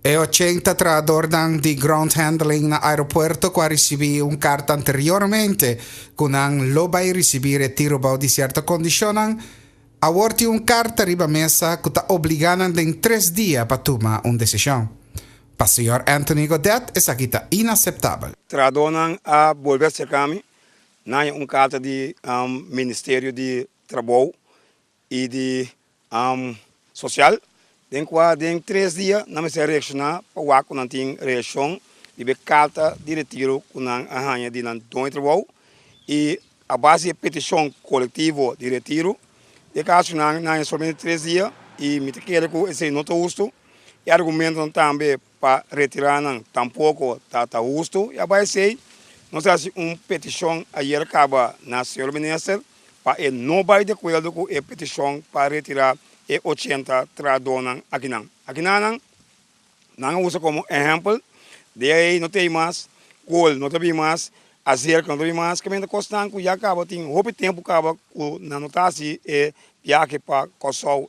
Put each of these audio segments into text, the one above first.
E 80 trahadornan di ground handling na aeropuerto ku a risibí un karta anteriormente ku nan lo bai risibí retiro bou di sierto kondishonnan, awor tin un karta riba mesa ku ta obligá nan den tres dia pa tuma un desishon. Pa señor Anthony Godett esaki ta inaseptabel. Trahadornan a bolbe aserká mi, nan haña un karta di Ministerio di Trabou i di Sosial, den kua den tres dia nan mester reakshoná pa wak ku nan tin reakshon riba e karta di retiro ku nan a haña di nan doño di trabou i a base di e petishon kolektivo di retiro. Den kaso nan haña solamente tres dia i mi ta kere ku esei no ta hustu. E argumentonan tambe pa retirá nan tampoko ta ta hustu i a bai esei nos a hasi un petishon ayer kaba na señor minister pa e no bai di akuerdo ku e petishon pa retirá e 80 trahadónan akinan. Akinanan nan a usa komo ehèmpel de ei no ta ei mas, kol no ta bin mas, aserka no ta bin mas, kaminda kosnan ku ya kaba tin hopi tempu kaba ku nan no ta hasi e biahe pa Kòrsou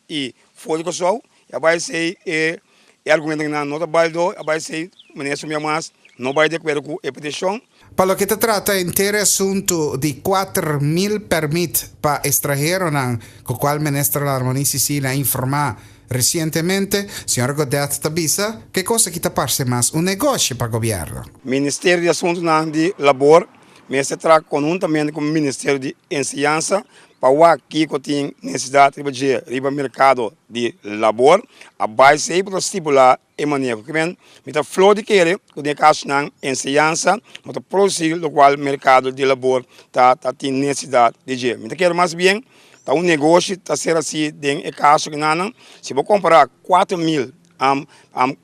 i for di Kòrsou i a bai esei e e argumentonan no ta balido, a bai esei minister mia mas no bai di akuerdo ku e petishon. Pa loke ta trata henter e asuntu di 4000 pèrmit pa estranheronan ku kual minister Larmonie Cecilia a informá resientemente, señor Godett ta bisa ku e kos aki ta parse mas un negoshi pa gobièrnu. Ministerio di Asuntunan di Labor mester traha konhuntamente ku Ministerio di Enseñansa pa wak kiko tin nesesidat riba dje riba merkado di labor. A bai esei por ta stipulá e maneho. Kimen mi ta flor di kere ku den e kasonan enseñansa no ta produsí lokual merkado di labor ta ta tin nesesidat di dje. Mi ta kere mas bien ta un negoshi ta ser hasi den e kaso kinanan. Si bo kompará 4000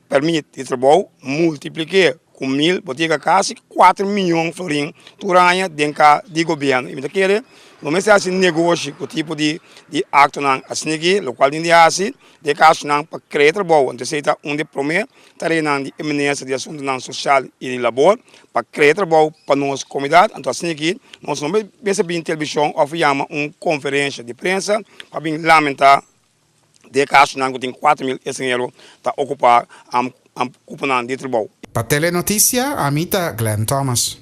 pèrmit di trabou multiplik'é ku mil bo ta yega kasi 4 miyon florin tur aña den ka di gobièrnu. I mi ta kere no mester hasi negoshi ku tipo di di aktonan asin'aki, lokual tin di hasi den e kasonan pa krea trabou. Anto esei ta un di e promé tareanan di e minister di Asuntunan Sosial i di Labor, pa krea trabou pa nos komunidat. Anto asin'aki nos no mester bin televishon òf yama un konferensha di prensa pa bin lamentá den e kasonan ku tin 4000 estranhero ta okupá kuponan di trabou. Pa Telenoticia, ami ta Glenn Thomas.